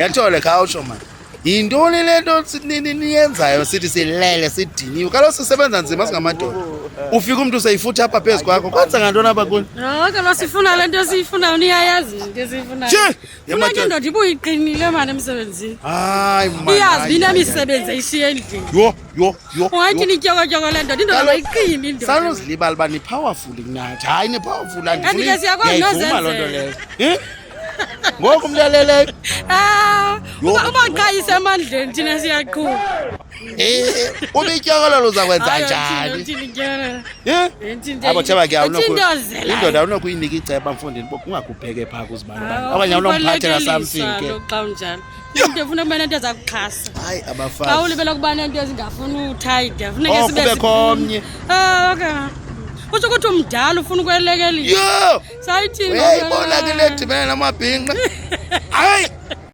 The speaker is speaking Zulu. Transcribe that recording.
Yathole khawutsho mani. Yintoni le nto niyenzayo sithi silele sidiniwe? Kaloku sisebenza nzima singamadoda. Ufika umntu seyifutha apha phezu kwakho. Kwenza ngantoni apha kuni? Hayi kaloku sifuna le nto siyifunayo, niyayazi into esiyifunayo. Tshi! Funeka indoda ibuye iqinile mani emsebenzini. Hayi man. Iyazi uba inemisebenzi eyishiye endlini. Yho, yho, yho. Ungayithi ityokotyoko le ndoda, indoda Kaloku, mayiqine indoda. Sanuzilibala uba ni-powerful kunathi. Hayi ni-powerful Kanti ke siyakwazi Ndiyayivuma loo nto nozenzela. leyo. Eh? Ngoku umntu aleleyo. Ah, Yho. uba qhayisa emandleni thina siyaqhuba. Eh, ubityokololo uzakwenza Hayi, njani? uthini, uthini, tyololo. Eh? Uthini, Abo theba ke uthini awunoku ozelayo? indoda awunokuyinika iceba mfondini uba ungakubheke phaa kuzibani bani. Ah, Okanye awunomphathela ukwalekelisa something ke. lo xa unjalo. Into efuna ukuba nento ezakuxhasa. Hayi Xa abafazi. ulibele ukuba nento ezingafuni uthayida, funeke Oh, sibe kubekho omnye. Ah, okay. Kutsho ukuthi umdala ufuna ukwelekelisa. Yho! Sayithini? Uyayibona ke le dibene namabhinqa. Hayi.